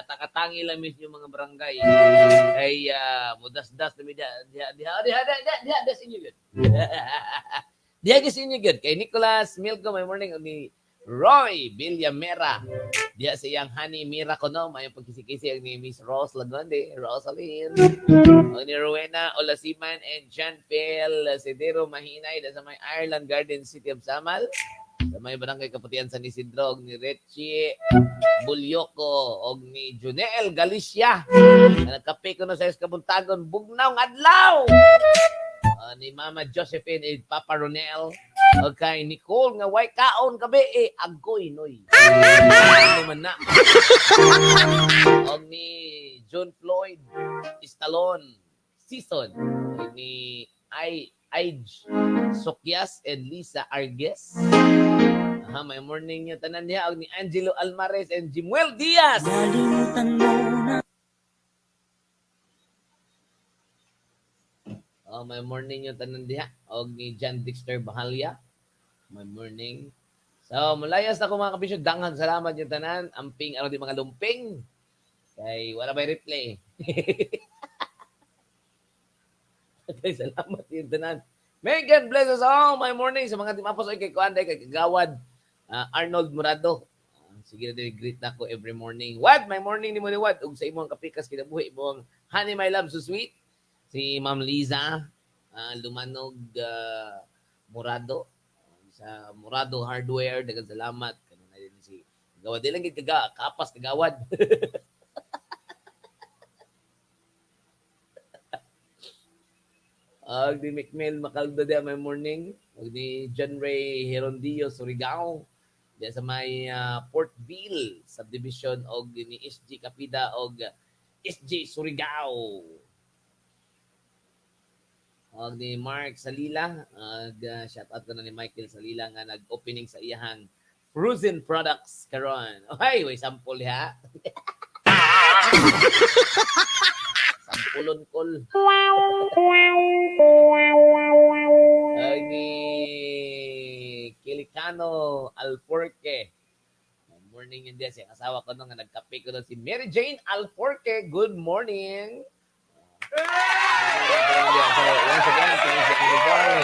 Atang-atangi lang mis yung mga barangay. Kay mudasdas na mi diha diha diha diha diha diha diha diha sa inyo gyud. Diha gyud sa inyo gyud. Kay Nicolas Milko, may morning, ug ni Roy Villamera. Diha sa iyang honey Mira kono, may pagkisi-kisi ang ni Miss Rose Lagonde, Rosalyn. Og ni Rowena Olasiman and John Phil Cedero Mahinay diha sa may Ireland Garden, City of Samal. Sa may barangay Kaputian, San Isidro, og ni Richie Bulyoko og ni Junel Galicia. Na nagkape ko no sa Kabuntagon, bugnaw ng adlaw. Ni Mama Josephine and Papa Ronel. Og kay Nicole nga way kaon kabi eh agoy noy. Ano man na. Og ni John Floyd Stallone Season. Og ni I Aij Sokyas and Lisa Arges. Aha, may morning niyo tanan diha og ni Angelo Almares and Jimuel Diaz. Nalimutan mo na. Oh, may morning yung tanan diha og ni John Dexter Bahalya. May morning. So, mulayas na ko, mga kabisyo. Danghag salamat yung tanan. Amping aron di mga lumping. Kay wala may replay. Okay, salamat yung tanan. May God bless us all. My morning sa mga timapos ay kay Kuan kay Kagawad Arnold Murado. Sige na din, greet na ko every morning. Wad, my morning ni mo ni Wad. Ug sa imong kapikas kinabuhi mo, honey my love so sweet. Si Ma'am Liza Lumanog Murado sa Murado Hardware, daghang salamat. Kanang na din si Kagawad. Di lang gid kaga kapas kagawad. Og di Mikmel Makaldo di may morning. Og ni John Ray Herondio Surigao diya sa may Portville Subdivision og ni SG Kapida og SG Surigao. Og ni Mark Salila, og shout out ko na ni Michael Salila nga nag-opening sa iyahang frozen products karon. Okay, way sample ha. Sampulon kol. Ay ni Kilikano Alforque. Good morning yun diyan. Sa asawa ko no, nga nagkape ko no, si Mary Jane Alforque. Good morning. So, once again, thank you, Andy Boy.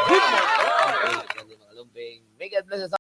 Good morning. Okay, mga lumping. May God bless us.